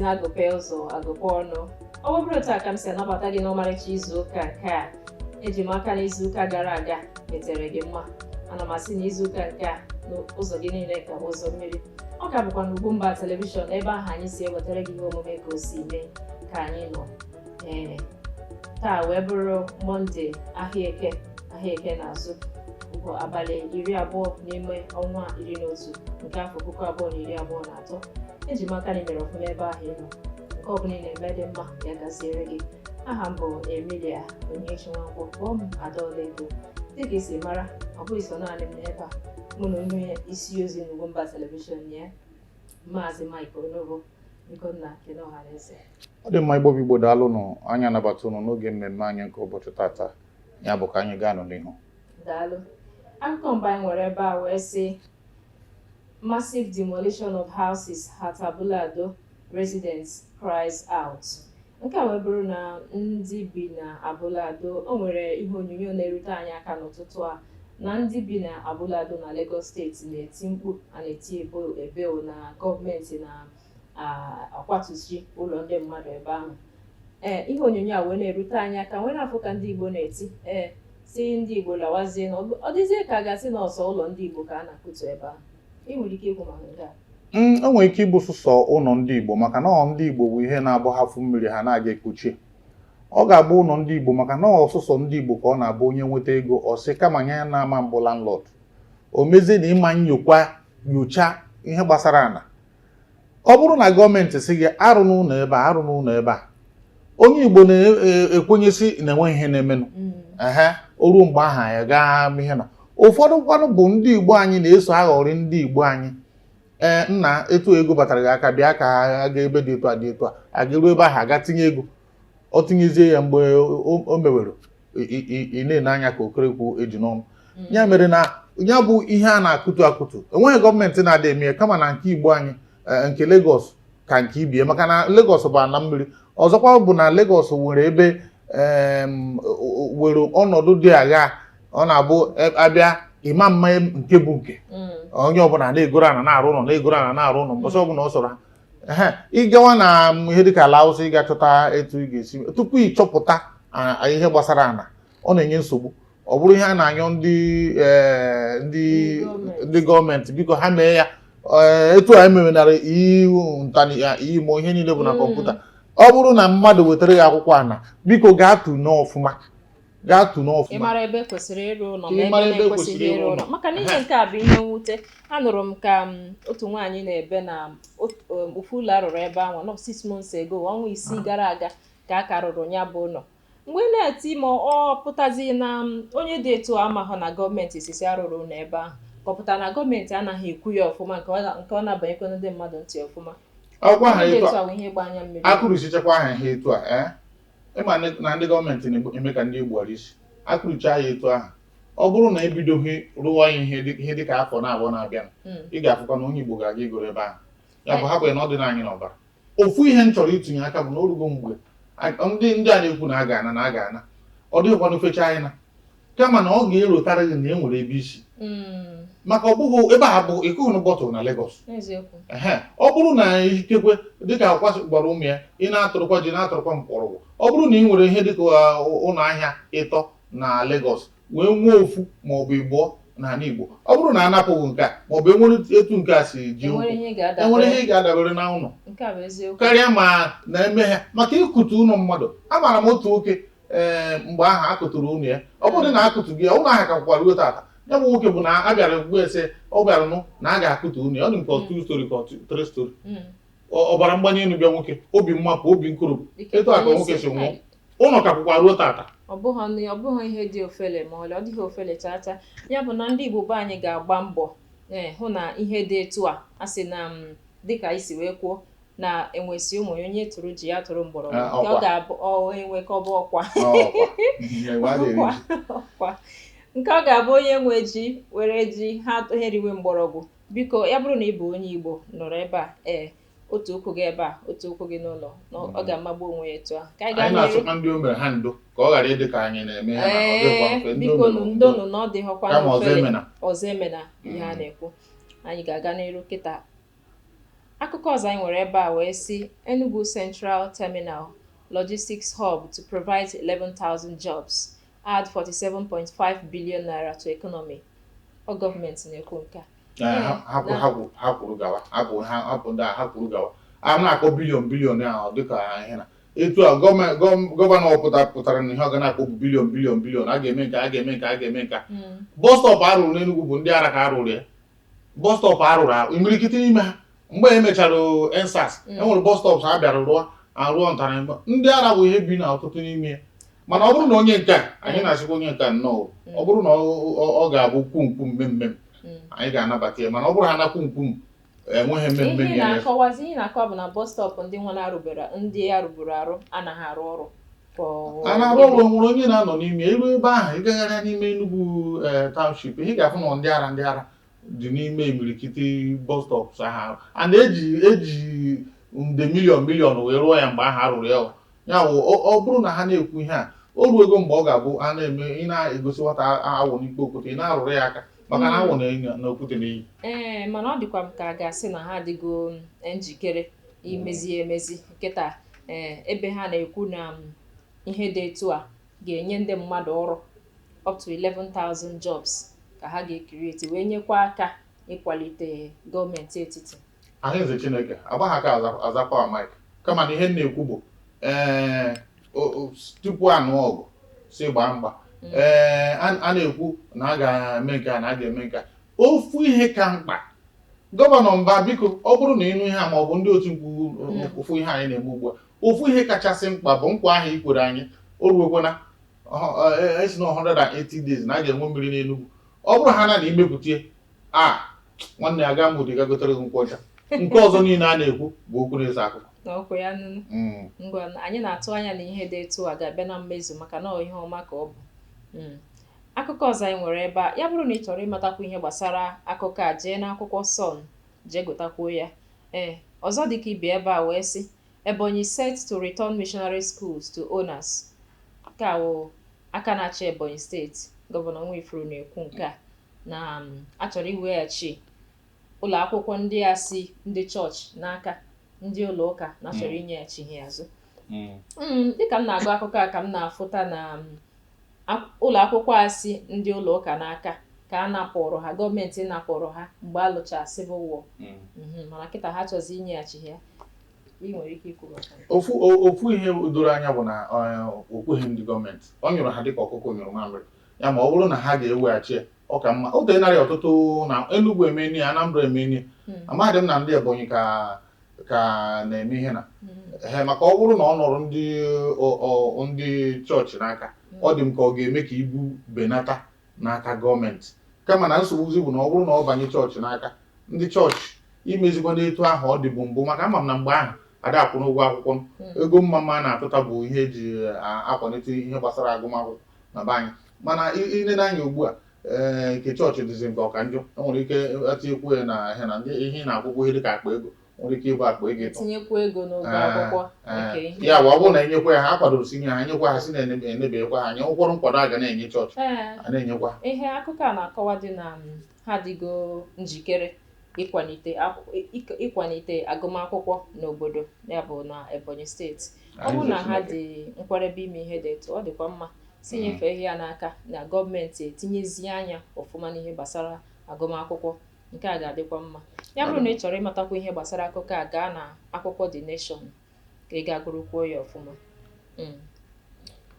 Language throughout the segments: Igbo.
Na agụpe ụzọ agụpe ọnụ, ọ bụrụ otu a ka m si anabata gị n'ọmarịcha izu ụka nke a. Eji m aka na izu ụka gara aga metere gị mma. Ana m asị na izu ụka nke a n'ụzọ gị niile ka bụ ụzọ mmiri. Ọ ka bụkwa na Ugwumba Television, ebe ahụ anyị si ewetara gị ihe omume Ka O Si Mee, ka anyị nọ. Ee, taa wee bụrụ Mọnde, ahịa Eke, ahịa Eke na-azụ bụ abalị 20 n'ime ọnwa 11 nke afọ 2023. Eji m aka na ị mere ọfụma ebe ahụ ị nọ. Nke ọbụla ị na-eme dị mma, ya gaziere gị. Aha m bụ Emilia Onyinyechi Nwankwọ, kpọọ m Adaọla Ego. Dịka isi mara, ọ bụghị sọ naanị m n'ebe a. Mụ na onye isi ozi n'Ugwumba Television ya, Maazị Mike Onobo. Biko nna, kene ọha na eze. Ọ dị mma. Igbo bụ Igbo, daalụ nụ. Anyị anabata ụnụ n'oge mmemme anyị nke ụbọchị tata. Ya bụ, ka anyị gaa nụ n'ihu. Daalụ. Akụkọ mbụ anyị nwere ebe a wee sị, "Massive demolition of houses at Abule Ado, residents cries out." Nke a wee bụrụ na ndị bi na Abule Ado, o nwere ihe onyonyo na-erute anyị aka n'ụtụtụ a na ndị bi na Abule Ado na Lagos Steeti na-eti mkpu, a na-eti ebo ebe na gọọmenti na-akwatusi ụlọ ndị mmadụ ebe ahụ. Ee, ihe onyonyo a wee na-erute anyị aka, nwere afọ ka ndị Igbo na-eti, ee, si ndị Igbo lawazie, na ọ dịzie ka a ga-asị na ọsọ ụlọ ndị Igbo ka a na-akụtu ebe ahụ. Ị nwere ike ikwu maka nke a? O nwere ike ịbụ sụsọ ụlọ ndị Igbo, maka na ọ ndị Igbo bụ ihe na-agbahafụ mmiri ha na-aga ekpuchi. Ọ ga-abụ ụlọ ndị Igbo maka na ọsụsọ ndị Igbo ka ọ na-abụ onye nweta ego, ọ sị kama nye ya na-ama mbụ landlord, o mezie na ịma nyokwa nyocha ihe gbasara ana. Ọ bụrụ na gọọmenti sị gị arụ n'ụlọ ebe a, arụ n'ụlọ ebe a, onye Igbo na-ekwenyesi na enweghị ihe na-emenụ. Ehe, o ruo mgbe ahụ ya gaa ihe na ụfọdụ kwanụ bụ ndị Igbo anyị na-eso aghọrị ndị Igbo anyị. Ee nna, etu ego batara gị aka, bịa ka a ga ebe dị etu a dị etu a, aga ruo ebe ahụ aga tinye ego. Ọ tinyezie ya, mgbe o mewere, ị na-ene anya ka okerekwu eji n'ọnụ. Ya mere na ya bụ ihe a na-akụtu akụtu, enweghị gọọmenti na-adị eme ya, kama na nke Igbo anyị, nke Lagos ka nke ibie, maka na Lagos bụ ana mmiri. Ọzọkwa bụ na Lagos nwere ebe nwere ọnọdụ dị agha ọ na-abụ abịa ịma mma nke bụ nke onye ọbụla na-egoro ana na-arụ ụlọ, na-egoro ana na-arụ ụlọ mbọsị ọbụla ọ sọrọ ha. Ehe, ịgawa na ihe dịka ala Awụsa, ịga chọta etu ị ga-esi tupu ị chọpụta ihe gbasara ana, ọ na-enye nsogbu. Ọ bụrụ ihe a na-anyọ ndị ndị Ndị gọọmenti. Ndị gọọmenti, biko ha mee ya. Etu a emewenara iwu ntani imo ihe niile bụ na kọmputa. Ọ bụrụ na mmadụ wetara ya akwụkwọ ana, biko gaa tụnee ọfụma, gaa tụnee ị ọfụma mara ebe kwesịrị ịrụ ụlọ Ka ma ị mara ebe ebe na-ekwesịghị kwesịrị ịrụ ịrụ ụlọ ụlọ. Maka na ihe nke a bụ ihe mwute. Anụrụ m ka m otu nwaanyị na-ebe na ofu ụlọ arụrụ ebe ahụ nọ 6 months ago, ọnwa 6 gara aga, ka a ka rụrụ ya bụ ụlọ. Mgbe ị na-eti ma ọ pụtazi na onye dị etu a amahụ na gọọmenti sisi arụrụ ụlọ ebe ahụ, ka ọ pụtara na gọọmenti anaghị ekwu ya ọfụma, nke ọ na-abanyekwa ndị mmadụ ntị ọfụma. Akwụkwọ ahụ Ndị etu etu a a bụ ihe gba anya mmiri. Akụrụsichakwa aha ha etu a. Ee, ịma na ndị gọọmenti na-eme ka ndị egbughara isi akụrụcha ya etu ahụ. Ọ bụrụ na ebidoghị rụwa ya ihe dịka afọ na-abụọ na-abịa, ị ga-afụkwa na onye Igbo ga-aga igoro ebe ahụ. Ya bụ, hapụ ya na ọ dị n'anyị n'ọbara. Ofu ihe m chọrọ itinye aka bụ na orugo mgbe ndị a na-ekwu na a ga-ana na a ga-ana, ọ dịghịkwa n'ofecha anyị na kama na ọ ga-erotara gị na e nwere ebe isi, maka ọ bụghị ebe a bụ ịkụghị bottle na Lagos. Ehe, ọ bụrụ na ikekwe dịka akwa gwara ụmụ ya, ị na-atụrụkwa ji, na-atụrụkwa mkpọrọgwụ. Ọ bụrụ na ị nwere ihe dịka ụlọ ahịa ịtọ na Lagos, wee nwee ofu ma ọ bụ ịbụọ n'ala Igbo, ọ bụrụ na a napụghị nke a ma ọ bụ enwere etu nke a si ji enwere ụkwụ ihe ị enwere ga-adabere ihe ị ga-adabere na ụlọ Nke a bụ eziokwu. Karịa ma na-eme ha maka ịkụtu ụlọ mmadụ. Amaara m otu nwoke, ee, mgbe ahụ akụtụrụ ụlọ ya, ọ bụrụ na akụtụ gị ya, ụlọ ahụ ka kwụkwara ruo tata. Ya bụ nwoke bụ na a bịara gwa ese ọ bịara nụ na a ga-akụtu ụlọ ya, ọ dị m ka two story ka three story. Ọbara mgbali elu bịa nwoke, obi mmapụ, obi nkoropụ. Ike Etu a ka onye nwoke si nwụọ. Ai, Ụlọ ka kwụkwa ruo tata. Ọ bụghị ihe dị ofele ma ọlị. Ọ dịghị ofele chaa chaa. Ya bụ na ndị Igbo be anyị ga-agba mbọ, ee, hụ na ihe dị etu a, a sị na m dịka isi wee kwuo na enwesi ụmụ ya, onye tụrụ ji ya tụrụ mgbọrọgwụ. Ah, nke ọ ọkwa. ga-abụ ọ enwe ka ọ bụ ọkwa. Ọkwa. Enwe a na-eri Ọkwa ji. ọkwa nke ọ ga-abụ onye nwe ji were ji ha eriwe mgbọrọgwụ. Biko, ya bụrụ na ị bụ onye Igbo nọrọ ebe a, ee, otu ụkwụ gị ebe a, otu ụkwụ gị n'ụlọ, na ọ ga-amagbu onwe ya etu ahụ. Ka anyị gaa Anyị n'iru. na-asịkwa ndị o mere ha ndo, ka ọ ghara ịdị ka anyị na-eme ha na ọ dịghịkwa Ee, mfe. Ndị o biko mere nụ, ndo. ndonụ na ọ dịghọkwa Kama ọzọ n'ofele. emena. Ọzọ emena ihe a na-ekwu. Anyị ga-aga n'iru kịta. Akụkọ ọzọ anyị nwere ebe a wee sị, Enugu Central Terminal Logistics Hub to provide 11,000 jobs, add 47.5 billion naira to economy. Ọ gọọmenti na-ekwu nke a. Ha kwuru gawa, hapụ ha, hapụ ndị a, ha kwuru gawa. A na-akpọ billion billion ahụ dịka ihe na etu a gọvanọ pụtara na ihe ọ ga na-akpọ bụ billion billion billion. A ga-eme nke a, ga-eme nke a, ga-eme nke a. Bus stop arụrụ n'Enugu bụ ndị ara ka arụrụ ya. Bus stop arụrụ arụ, imirikiti n'ime ha, mgbe e mechara EndSARS, e nwere bus stops a bịara rụọ arụọ ntara. Ndị ara bụ ihe bi na ọtụtụ n'ime ya. Mana ọ bụrụ na onye nke a anyị na-asịkwa onye nke a nnọọ, ọ bụrụ na ọ ga-abụ kwumkwum mmemme, anyị ga-anabata ya. Mana ọ bụrụ ha na kwumkwum enweghị mmemme Ihe ya. Na-akọwazi, ihe na-akọwa bụ na bus stop ndị nwa na-arụbere, ndị arụburu arụ, anaghị arụ ọrụ. A na-arụ ọrụ, nwere onye na-anọ n'ime iru ebe ahụ. Ịgagharịa n'ime Enugu township, ị ga-afụ na ndị ara dị n'ime imirikiti bus stops ahụ a na-eji eji nde million million wee rụọ ya mgbe ahụ arụrụ ya. Ya wụ, ọ bụrụ na ha na-ekwu ihe a, o ruo ego mgbe ọ ga-abụ a na-eme, ị na-egosi nwata awụ n'ikpe okwute, ị na-arụrụ ya aka, maka na awụ na okwute na-eyi. Ee, mana ọ dịkwa m ka a ga-asị na ha adịgo njikere imezi emezi nkịta. Ee, ebe ha na-ekwu na ihe dị etu a ga-enye ndị mmadụ ọrụ, up to 11,000 jobs ka ha ga-ecreate, wee nyekwa aka ịkwalite gọọmenti etiti. Ahụeze Chineke agbaghị aka azakwa mike, kama na ihe m na-ekwu bụ, ee, tupu anụ ọgụ si gbaa mgba, ee, a na-ekwu na a ga-eme nke a, na a ga-eme nke a. Ofu ihe ka mkpa, Gọvanọ Mba, biko, ọ bụrụ na ịnụ ihe a ma ọ bụ ndị otu mkpu ofu ihe anyị na-eme ugbu a, ofu ihe kachasị mkpa bụ nkwa ahụ i kwere anyị. O ruokwana esi na 180 days na a ga-enwe mmiri n'Enugu. Ọ bụrụ ha na na imepụta a, nwanne ya gaa mụdị ga gotere gị nkwụ ọcha. Nke ọzọ niile a na-ekwu bụ okwu na-ese akụkọ. N'ọkụ ya nụnụ. Ngwa, anyị na-atụ anya na ihe dị etu a ga-abịa na mmezu, maka na ọ ihe ọma ka ọ bụ. Akụkọ ọzọ anyị nwere ebe a, ya bụrụ na ị chọrọ ịmatakwu ihe gbasara akụkọ a, jee n'akwụkwọ Sun, jee gụtakwuo ya. Ee, ọzọ dịka ibe ebe a wee sị, Ebonyi set to return missionary schools to owners. Nke a wụ aka na-achị Ebonyi Steeti, Gọvanọ Nwifuru, na-ekwu nke a na a chọrọ iweghachi ụlọ akwụkwọ ndị a si ndị chọọchị n'aka, ndị ụlọ ụka na chọrọ inyeghachi ha azụ. Dịka m na-agụ akụkọ a ka m na-afụta na ụlọ akwụkwọ a si ndị ụlọ ụka n'aka ka a napụrụ ha, gọọmenti napụrụ ha mgbe a lụchara civil war. Mana kịta ha chọzi inyeghachi ha. Ị nwere ike ikwu maka ya? Ofu ihe doro anya bụ na o kweghị ndị gọọmenti, ọ nyụrụ ha dịka ọkụkọ nyụrụ mamịrị ya. Ma ọ bụrụ na ha ga-eweghachi ya, ọ ka mma. O tenarị ọtụtụ na Enugu emeni ya, Anambra emeni. Amaghị m na ndị Ebonyi ka na-eme ihe na he, maka ọ bụrụ na ọ nọrọ ndị chọọchị n'aka, ọ dị m ka ọ ga-eme ka ibu benata n'aka gọọmenti. Kama na nsogbuzi bụ na ọ bụrụ na ọ banye chọọchị n'aka, ndị chọọchị imezikwa n'etu ahụ ọ dịbụ mbụ, maka ama m na mgbe ahụ ada akwụ n'ụgwọ akwụkwọ. Ego mma mma a na-atụta bụ ihe eji akwalite ihe gbasara agụmakwụkwọ na be anyị. Mana ilele anya ugbu a, ee, nke chọọchị dịzi nke ọka njọ. Enwere ike atinyekwu ya na ihe na ndị ihe ị na-akwụkwọ, ihe dịka akpa ego, nwere ike ịbụ akpa ego ịtọ. Tinyekwu ego n'ụgwọ akwụkwọ. Ee, nke ihe ya bụ, ọ bụrụ na enyekwa ya, ha kwadoro si nye ha, enyekwa ha, si na enebekwa ha anya, ụkwọrọ nkwado a ga na-enye chọọchị, a na-enyekwa. Ihe akụkọ a na-akọwa dị na ha adịgo njikere ịkwalite agụmakwụkwọ n'obodo ya bụ na Ebonyi Steeti. Ọ bụrụ na ha dị nkwadebe ime ihe dị etu ọ dịkwa mma, si nyefee ihe ya n'aka na gọọmenti, etinyezie anya ọfụma n'ihe gbasara agụmakwụkwọ. Nke a ga-adịkwa mma. Ya bụrụ na ị chọrọ ịmatakwa ihe gbasara akụkọ a, gaa na akwụkwọ The Nation ka ị gaa gụrụkwuo ya ọfụma.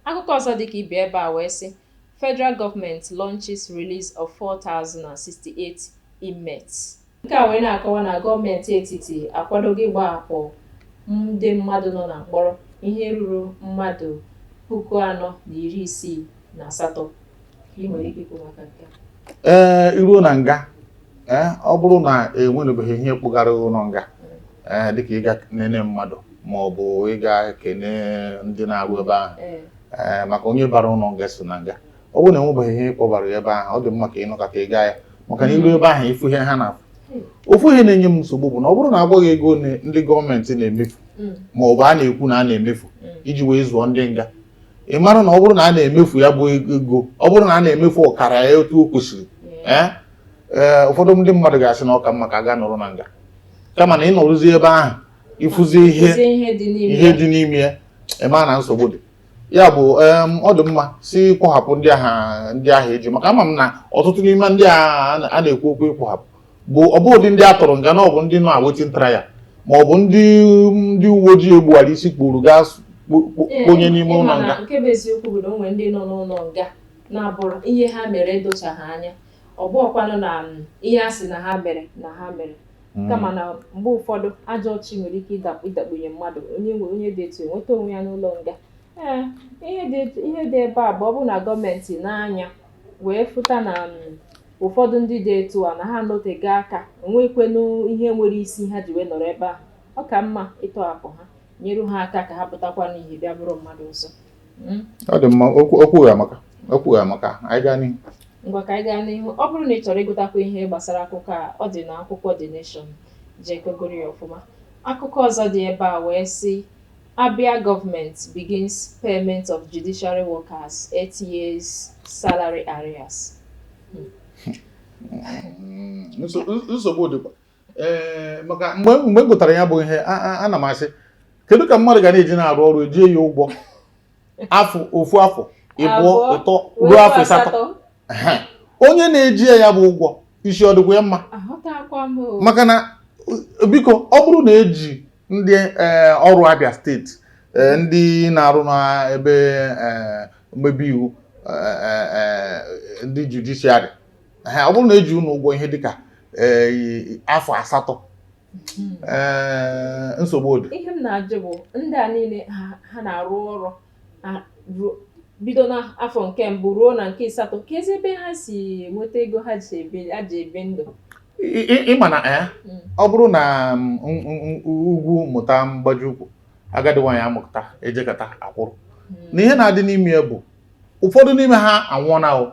Akụkọ ọzọ dịka ibe ebe a wee sị, Federal government launches release of 4,068 inmates. Nke a wee na-akọwa na gọọmenti etiti akwadogo ịgbahapụ ndị mmadụ nọ na mkpọrọ, ihe ruru mmadụ 4,068. Ị nwere ike ikwu maka nke a? Ee, iruo na nga, ee, ọ bụrụ na enwenebeghị ihe kpụgara ụlọ nga, ee, dịka ịga nene mmadụ ma ọ bụ ịga kene ndị na-arụ ebe ahụ, ee, maka onye bara ụlọ nga so na nga, ọ bụrụ na enwebeghị ihe ịkpọbara ya ebe ahụ, ọ dị mma ka ịnọkọta ịga ya, maka na iru ebe ahụ, ịfụ ihe ha na-afụ. Ofu ihe na-enye m nsogbu bụ na ọ bụrụ na agwaghị ego ole ndị gọọmenti na-emefu ma ọ bụ a na-ekwu na a na-emefu iji wee zụọ ndị nga, ị mara na ọ bụrụ na a na-emefu ya bụ ego, ọ bụrụ na a na-emefu ọkara ya etu o kwesịrị, ee, ụfọdụ ndị mmadụ ga-asị na ọ ka mma ka a gaa nọrọ na nga. Kama na ị nọrụzi ebe ahụ, ịfụzi ihe Kụzie ihe dị n'ime ihe ya. dị n'ime ya, ịma na nsogbu dị. Ya bụ, ọ dị mma si kwụhapụ ndị ahụ eji, maka ama m na ọtụtụ n'ime ndị agha a na-ekwu okwu ịkwụhapụ bụ ọ bụ ụdị ndị a tọrọ nga na ọ bụ ndị nọ awaiting trial, ma ọ bụ ndị uwe ojii egbuwara isi kpuru gaa kponye n'ime Ịma ụlọ na nga. Nke bụ eziokwu bụ na o nwere ndị nọ n'ụlọ nga na-abụrụ ihe ha mere edochaghị anya. Ọ bụghịkwanụ na ihe a sị na ha mere na ha mere, kama na mgbe ụfọdụ ajọ ọchị nwere ike ịdakpunye mmadụ, onye nwe onye dị etu enweta onwe ya n'ụlọ nga. Ee, ihe dị ebe a bụ, ọ bụrụ na gọọmenti n'anya wee fụta na ụfọdụ ndị dị etu a na ha anọtego aka, onwekwenu ihe nwere isi ha ji wee nọrọ ebe ahụ, ọ ka mma ịtọhapụ ha, nyere ha aka ka ha pụtakwa n'ihe bịa bụrụ mmadụ ọzọ. Ọ dị mma. Okwu amaka, okwu amaka. Anyị gaa n'ihu. Ngwa, ka anyị gaa n'ihu. Ọ bụrụ na ị chọrọ ịgụtakwa ihe gbasara akụkọ a, ọ dị n'akwụkwọ The Nation, jee kegoro ya ọfụma. Akụkọ ọzọ dị ebe a wee sị, Abia government begins payment of judiciary workers 8 years salary arrears. Nsogbu dịkwa, ee, maka mgbe m gụtara ya bụ ihe, ana m asị, kedu ka mmadụ ga na-eji na-arụ ọrụ, ejie ya ụgwọ afọ ofu, afọ ịbụọ, Abụọ, ịtọ, wee ruo afọ 8? Ehe. Onye na-eji ya bụ ụgwọ, isi ọ dịkwa ya mma? Aghọtakwa m o. Maka na biko, ọ bụrụ na eji ndị ọrụ Abia Steeti, ndị na-arụ n'ebe mmebi iwu, ndị judiciary, ọ bụrụ na eji unu ụgwọ ihe dịka afọ 8, nsogbu dị. Ihe m na-ajụ bụ, ndị a niile ha na-arụ ọrụ bido n'afọ nke mbụ ruo na nke asatọ, ka ezi ebe ha si enweta ego ha ji ebi ndụ? Ịma na ọ bụrụ na ugwu mụta mgbaji ụkwụ, agadi nwaanyị amụta ejekọta akwụrụ. Na ihe na-adị n'ime ya bụ, ụfọdụ n'ime ha anwụọna o,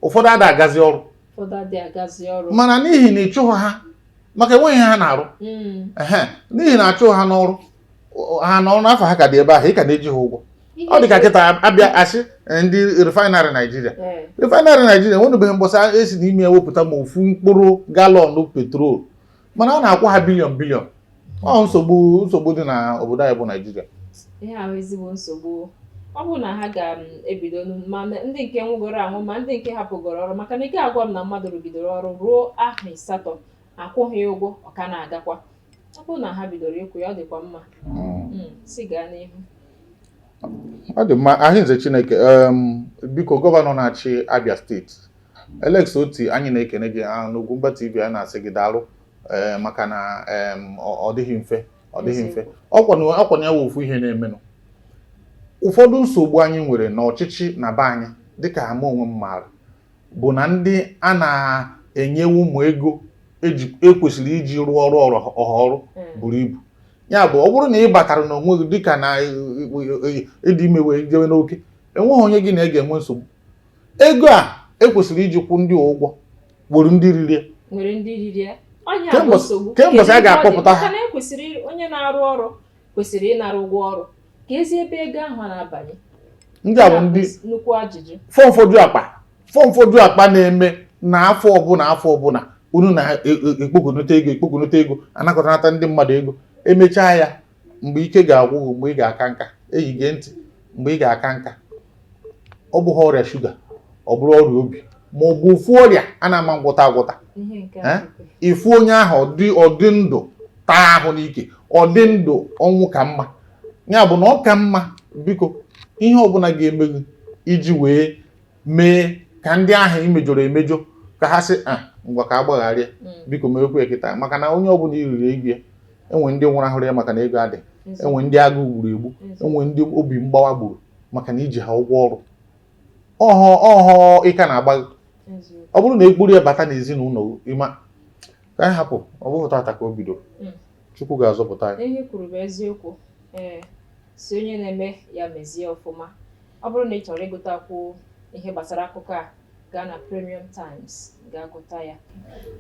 ụfọdụ ada agazi ọrụ. Ụfọdụ adịghị agazi ọrụ. Mana n'ihi na ịchụghị ha, maka enweghị ihe ha na-arụ, ehe, n'ihi na achụghị ha n'ọrụ, ha n'ọrụ n'afọ ha ka dị ebe ahụ, ị ka na-eji ha ụgwọ. Ọ dị ka kịta abịa asị ndị refinery Naijiria, refinery Naijiria enwenubeghị mbọsị esi n'ime ya wepụta ma ofu mkpụrụ gallon petrol, mana a na-akwụ ha billion billion. Ọ nsogbu dị na obodo anyị bụ Naijiria. Ihe ahụ ezigbo nsogbu. Ọ bụrụ na ha ga-ebido, ma ndị nke nwụgoro anwụ, ma ndị nke hapụgoro ọrụ, maka na ike agwa m na mmadụ rụgidere ọrụ ruo ahọ 8, akwụghị ya ụgwọ, ọ ka na-agakwa. Ọ bụrụ na ha bidoro ịkwụ ya, ọ dịkwa mma. Si gaa n'ihu. Ọ dị mma. Ahụnze Chineke, biko, gọvanọ na-achị Abia Steeti, Alex Otti, anyị na-ekene gị n'Ugwumba TV. Anyị na-asị gị daalụ, maka na ọ dịghị mfe, ọ dịghị mfe. Ọkwa na ya wụ ofu ihe na-emenụ. Ụfọdụ nsogbu anyị nwere n'ọchịchị na be anyị, dịka ama onwe m maara, bụ na ndị a na-enyewu ụmụ ego eji ekwesịrị iji rụọ ọrụ ọha ọrụ buru ibu. Ya bụ, ọ bụrụ na ị batara n'onwe gị dịka na ịdị ime wee jewe n'oke, enweghị onye gị na ị ga-enwe nsogbu. Ego a ekwesịrị iji kwụ ndị ụgwọ gburu ndị riri ya. Nwere ndị riri ya. Ọnya bụ nsogbu. Kemgbe Kedu a ebe ọ dị? ga-akpọpụta ha? Maka na ekwesịrị, onye na-arụ ọrụ kwesịrị ịnara ụgwọ ọrụ, ka ezi ebe ego ahụ na-abanye. Ndị a bụ ndị Nnukwu ajụjụ. Fọmfoju akpa na-eme na afọ ọbụla, afọ ọbụla, unu na-ekpokọnata ego, ekpokọnata ego, anakọtanata ndị mmadụ ego. Emechaa ya, mgbe ike ga-agwụ gị, mgbe ị ga-aka nka, eyi gee ntị, mgbe ị ga-aka nka, ọ bụghị ọrịa shuga, ọ bụrụ ọrịa obi, ma ọ bụ ofu ọrịa a na-ama ngwọta agwọta. Ihe nke a Eh? dịkwa. Ifu onye ahụ, ọ dị ndụ taa ahụ n'ike, ọ dị ndụ ọnwụ ka mma. Ya bụ na ọ ka mma, biko, ihe ọbụla ga-eme gị iji wee mee ka ndị ahụ imejọrọ emejọ ka ha sị, "Ah, ngwa, ka agbagharịa," biko mewekwa ya kịta, maka na onye ọbụla iriri ego ya, enwe ndị nwụrahụrụ ya maka na ego adị, enwe ndị agụụ gburu egbu, enwe ndị obi mgbawa gburu maka na iji ha ụgwọ ọrụ ọhọ ọhọ ịka na-agba gị. Ọ bụrụ na ekpuru ya bata n'ezinụlọ, ịma ka anyị hapụ. Ọ bụghị tata ka o bidoro. Chukwu ga-azọpụta anyị. Ihe i kwuru bụ eziokwu. Ee, si onye na-eme ya mezie ọfụma. Ọ bụrụ na ị chọrọ ịgụtakwu ihe gbasara akụkọ a, gaa na Premium Times gaa gụta ya.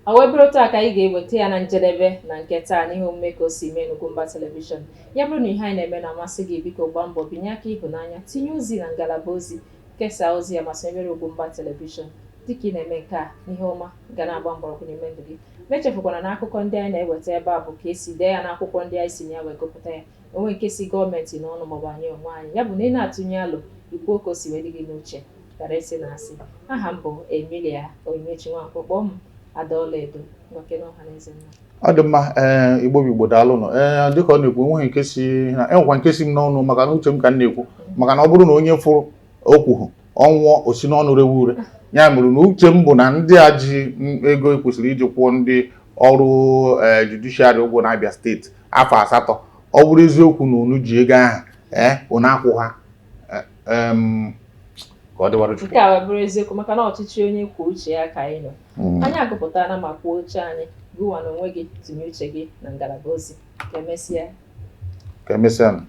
Ọ wee bụrụ taa ka anyị ga-eweta ya na njedebe na nke taa n'ihe omume Ka O Si Mee n'Ugwumba Television. Ya bụrụ na ihe anyị na-eme na-amasị gị, biko gbaa mbọ binye aka ịhụnanya, tinye ozi na ngalaba ozi, kesaa ozi ya ma sonyere Ugwumba Television. Dịka ị na-eme nke a, ihe ọma ga na-agba mgbọrọgwụ n'ime ndụ gị. Ma echefukwara na akụkọ ndị anyị na-eweta ebe a bụ ka esi dee ya n'akwụkwọ ndị anyị si na ya wee gụpụta ya. Onwe nke si gọọmenti n'ọnụ maọbụ anyị onwe anyị. Ya bụ na ị na-atụnye alo, ikwuo ka o si wee dị gị n'uche, ghara ịsị na asị. Aha m bụ Emilia Onyinyechi Nwankwo, kpọọ m Ada Ọlaedo. Ngwa kene ọha na eze nna. Ọ dị mma. Ee, Igbo bụ Igbo, daalụnụ. Ee, dịka ọ na-ekwu, enweghị nke si na enwekwa nke si m n'ọnụ, maka na uche m ka m na-ekwu, maka na ọ bụrụ na onye fụrụ okwuhu ọnwụọ o si n'ọnụ rewe ure. Ya mere na uche m bụ na ndị a ji ego ekwesịrị iji kwụọ ndị ọrụ ee judiciary ụgwọ na-Abia Steeti afọ 8, ọ bụrụ eziokwu na unu ji ego ahụ, ee, unu akwụ ha. Ka ọ dịwara Chukwu. Nke a wee bụrụ eziokwu, maka na ọchịchị onye kwuo uche ya ka anyị nọ. Anyị agụpụtara ma kwuo uche anyị. Gụwa na onwe gị tinye uche gị na ngalaba ozi. Ka emesịa. Ka emesịa.